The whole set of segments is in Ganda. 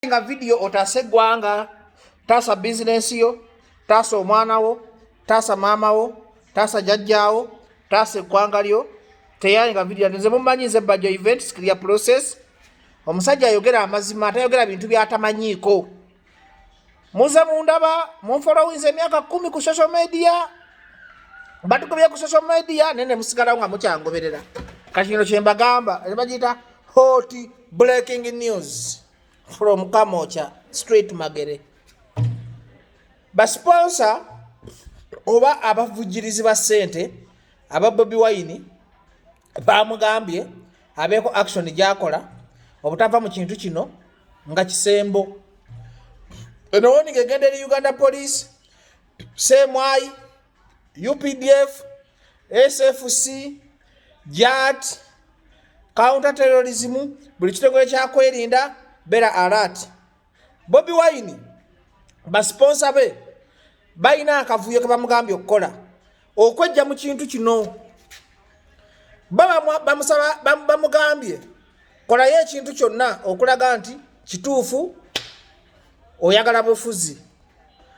Nga video otaase eggwanga, taasa bizinensi yo, taasa omwana wo, taasa maama wo, taasa jjajjaawo, taasa eggwanga lyo. Teyalinga video. Nze mumanyi, nze Bajjo Events Clear Process, omusajja ayogera amazima, atayogera bintu byatamanyiiko. Muze mundaba, munfollowinze emyaka 10 ku social media, batugobye ku social media, naye ne musigalawo nga mukyangoberera. Kati kino kyembagamba bagiyita hot breaking news from Kamocha Street, Magere. Basponsor oba abavujjirizi ba ssente aba Bobi Wine bamugambye abeeko action gyakola obutava mu kintu kino nga kisembo. Eno warning egenda eri Uganda Police, CMI, UPDF, SFC, JAT, counter terrorism, buli kitongole kyakwerinda, bera alert. Bobi Wine basponsor be balina akavuyo ke bamugambye okukola okwejja mu kintu kino. Bo bamusaba, bamugambye kolayo ekintu kyonna okulaga nti kituufu oyagala bufuzi.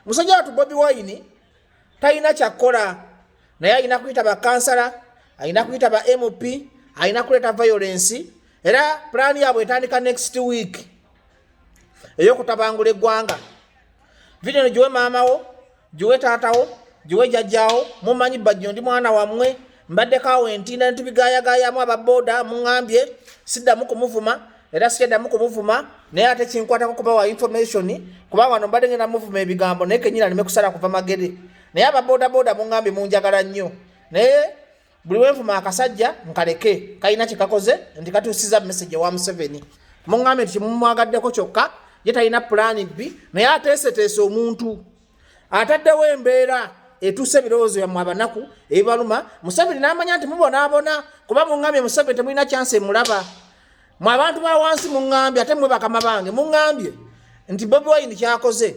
Musajja watu Bobi Wine talina kyakkola, naye alina kuyita bakansala, alina kuyita ba MP, alina kuleeta violence. Era pulaani yaabwe etandika next week ey'okutabangula eggwanga. Video giwe maamawo, giwe taatawo, giwe jjajjaawo. Mumanyi Bajjo ndi mwana wammwe, mbaddeko awo entinda netubigayagayamu. Ababooda muŋŋambye siddamu kumuvuma, era sikyaddamu kumuvuma, naye ate kinkwatako kubawa information, kuba wano mbadde ngenda muvuma ebigambo, naye kenyini aleme kusala kuva Magere. Naye ababoodabooda muŋŋambye munjagala nnyo, naye buli wenvuma akasajja nkaleke, kalina kyekakoze nti katuusiza message ewa Museveni. Muŋŋambye nti kyemumwagaddeko kyokka ye talina pulaani B, naye ateeseteese omuntu ataddewo embeera etuusa ebirowoozo byammwe abanaku ebibaluma. Museveni n'amanya nti mubonaabona, kuba muŋŋambye Museveni temulina chance emulaba mwe abantu ba wansi. Muŋŋambye, ate mmwe bakama bange muŋŋambye nti Bobi Wine kyakoze,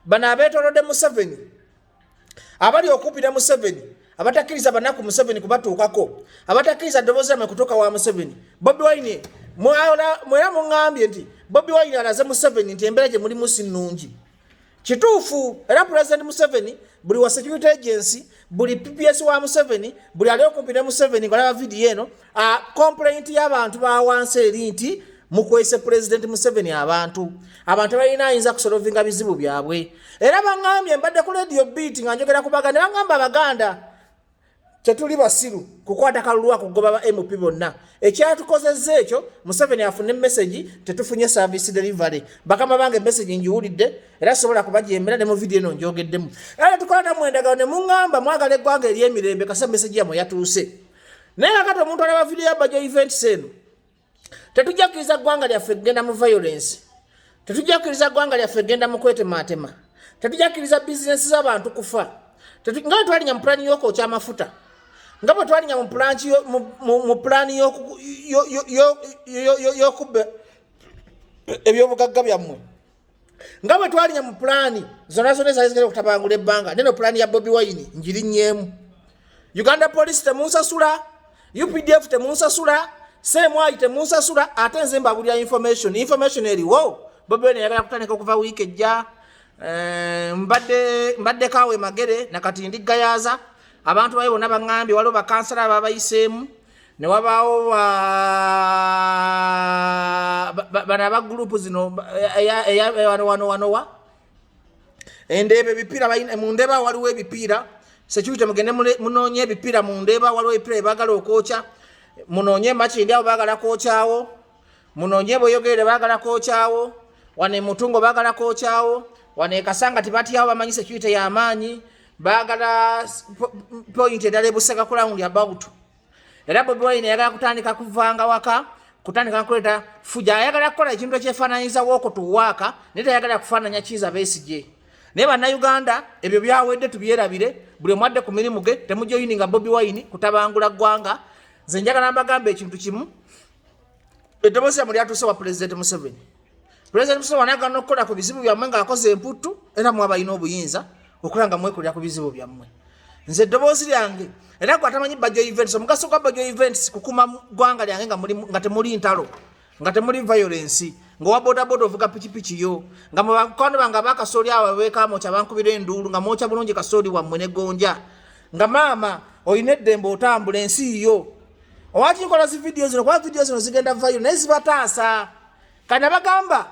bano abeetoolodde Museveni, abali okumpi ne Museveni, abatakkiriza banaku Museveni kubatuukako, abatakkiriza ddoboozi lyammwe kutuuka wa Museveni, Bobi Wine mwera muŋŋambye nti Bobi Wine alaze Museveni nti embeera gye mulimu si nnungi. Kituufu. Era President Museveni, buli wa security agency, buli PPS wa Museveni, buli ali okumpi ne Museveni ng'olaba vidiyo eno, complaint y'abantu ba wansi eri nti mukwese President Museveni abantu balina ayinza kusolvinga bizibu byabwe. Era baŋŋambye, mbadde ku Radio Beat nga njogera ku Baganda, baŋŋamba Abaganda tetuli basiru kukwata kalulu akugoba ba MP bonna. Ekyatukozezza ekyo, Museveni afune message tetufunye service delivery. Bakama bange, message ngiwulidde era sobola kubajemera, ne mu vidiyo eno njogeddemu. Era tukola nammwe endagaano ne muŋŋamba mwagala eggwanga ery'emirembe, kasa message yammwe yatuuse. Naye kakati omuntu alaba vidiyo ya Bajo Events eno, tetujja kukkiriza ggwanga lyaffe kugenda mu violence, tetujja kukkiriza ggwanga lyaffe kugenda mu kwetemaatema, tetujja kukkiriza bizinesi z'abantu kufa. Nga bwe twalinya mu pulaani y'okwokya amafuta, nga bwe twalinya mu pulaani y'okubba ebyobugagga byammwe, nga bwe twalinya mu pulaani zonna zonna ezaali zigenda okutabangula ebbanga, neno pulaani ya Bobi Wine njirinnyeemu. Uganda Police temunsasula, UPDF temunsasula, CMI temunsasula, ate nze mbabulira information. Information eriwo, Bobi Wine yagala kutandika okuva wiiki ejja. Mbaddeko awo Emagere, nakati ndi Gayaza. Abantu bayo bonna baŋŋambye waliwo bakansala ababayiseemu, ne wabaawo bano aba gurupu zino wano wano wano wa Endeeba, ebipiira mu Ndeeba waliwo ebipiira. Security, mugende munoonye ebipiira mu Ndeeba, waliwo ebipiira byebagala okwokya. Munoonye Makindi awo baagala kwokyawo, munoonye Bweyogerere baagala kwokyawo, wano emutungo baagala kwokyawo, wano Ekasanga tibatyawo, bamanyi security y'amaanyi, baagala point endala Ebusega ku round about. Era Bobi Wine ayagala kutandika kuvanga waka, kutandika kuleeta fuja, ayagala kukola ekintu ekyefaananyiza wooko tuwaaka, naye tayagala kufaananya Kiiza Besigye. Naye Bannayuganda, ebyo byawedde, tubyerabire. Buli omu adde ku mirimu ge. Temujoyininga Bobi Wine kutabangula ggwanga. Nze njagala mbagamba ekintu kimu: eddoboozi lyammwe lyatuuse wa Pulezidenti Museveni. Pulezidenti Museveni anagana okukola ku bizibu byammwe ng'akoze emputtu, era mwe abalina obuyinza okulaba nga mwekolera ku bizibu byammwe. Nze eddoboozi lyange, era gwe atamanyi Bajo Events, omugaso gwa Bajo Events kukuma ggwanga lyange nga temuli ntalo. Nga temuli violence, ng'owa bodaboda ovuga pikipiki yo, nga mu bakwano bange abakasooli abo abeekamokya bankubira enduulu nga mwokya bulungi kasooli wammwe ne gonja, nga maama olina eddembe otambula ensi yo. Owaki nkola zi vidiyo zino? Kuba vidiyo zino zigenda vayo naye zibataasa. Kati nabagamba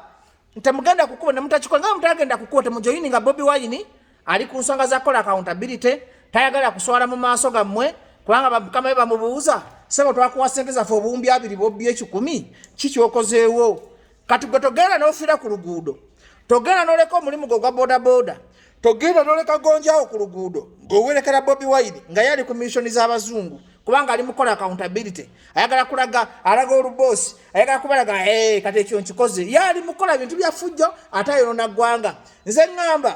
ntemugenda kukuba nemutakikola, nga mutagenda kukuba temujoyini nga Bobi Wine ali ku nsonga za kola accountability, tayagala kuswala mu maaso gammwe, kubanga bakama be bamubuuza, sebo twakuwa sente zaffe 20,000 bobbi 100, kikyokozeewo? Kati gwe togenda n'ofiira ku luguudo, togenda n'oleka omulimu gwo gwa bodaboda, togenda n'oleka gonjawo ku luguudo ng'owerekera Bobi Wine nga yali ku missioni z'abazungu, kubanga ali mukola accountability, ayagala kulaga, alaga oluboosi, ayagala kubalaga, hey, kati ekyo nkikoze. Ye ali mukola bintu bya fujjo ate ayonona ggwanga. Nze ŋŋamba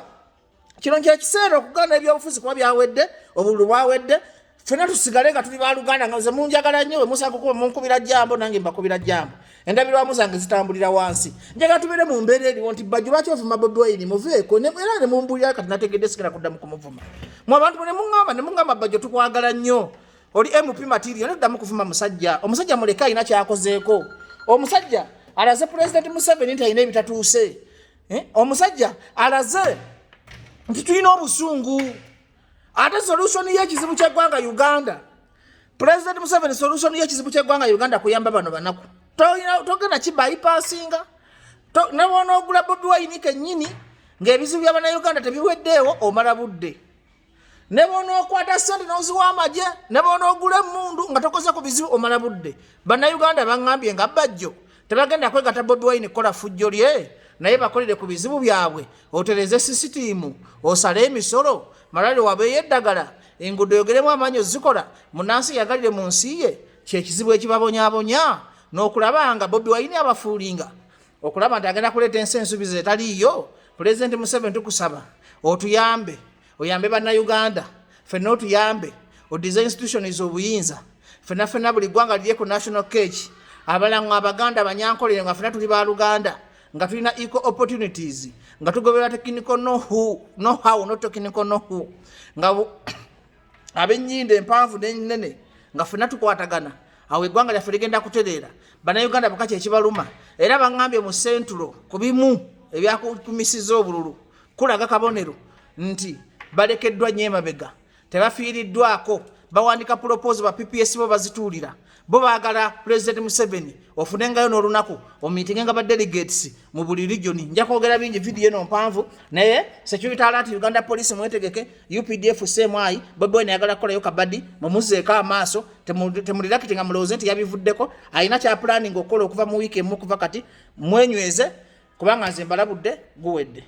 kino kyekiseera okugaana ebyobufuzi kuba byawedde, obululu bwawedde, ffena tusigale nga tuli baluganda. Nga nze munjagala nnyo, bwe musanga kuba munkubira jambo, nange mbakubira jambo, endabirwamu zange zitambulira wansi. Njagala tubeere mu mbeera eriwo nti Bajjo lwaki ovuma Bobi Wine, muveeko era ne mumbulira. Kati nategedde sigala kuddamu kumuvuma. Mu abantu ne muŋŋamba, ne muŋŋamba, Bajjo tukwagala nnyo, oli MP material, neddamu kuvuma musajja. Omusajja muleke, alina kyakozeeko. Omusajja alaze Pulezidenti Museveni nti alina ebitatuuse. Omusajja alaze nti tulina obusungu, ate solution y'ekizibu ky'eggwanga Uganda, Pulezidenti Museveni, solution y'ekizibu ky'eggwanga Uganda kuyamba bano banaku. Togenda kibypassinga ne bwonoogula Bobi Wine kennyini ng'ebizibu by'abannayuganda tebiweddeewo, omala budde. Ne bwonookwata ssente n'oziwa amagye, ne bwonoogula emmundu nga tokoze ku bizibu, omala budde. Bannayuganda baŋŋambye nga Bajjo tebagenda kwegata Bobi Wine kukola fujjo lye, naye bakolere ku bizibu byabwe, otereze sisitiimu, osale emisolo, malwaliro wabeeyo eddagala, enguudo yogeremu amaanyi ozikola, munansi yagalire mu nsi ye. Kyekizibu ekibabonyaabonya n'okulaba nga Bobi Wine abafuulinga okulaba nti agenda kuleeta ensi ensuubizo etaliiyo. Pulezidenti Museveni, tukusaba otuyambe, oyambe bannayuganda ffenna, otuyambe odize institutions obuyinza ffenna ffenna, buli ggwanga lirye ku national cake, abalango, Abaganda, Abanyankolere, nga ffenna tuli baluganda, nga tulina equal opportunities, nga tugoberera technical know how, no technical know who, nga ab'ennyindo empanvu n'ennene nga ffenna tukwatagana. Awo eggwanga lyaffe ligenda kutereera. Bannayuganda baka kyekibaluma, era baŋŋambye mu sentulo ku bimu ebyakumisiza obululu kulaga kabonero nti balekeddwa nnyo emabega, tebafiiriddwako. Bawandika proposal, ba PPS bo bazituulira, bo baagala President Museveni ofunengayo n'olunaku omiitinge nga ba delegates mu buli region. Nja kwogera bingi, vidiyo eno mpanvu, naye security alert, Uganda Police mwetegeke, UPDF CMI. Bobi Wine ayagala kukolayo kabadi, mumuzeeko amaaso, temulirakiti nga mulowooze nti yabivuddeko. Alina kya planning okukola okuva mu wiiki emu okuva kati. Mwenyweze kubanga nze mbalabudde, guwedde.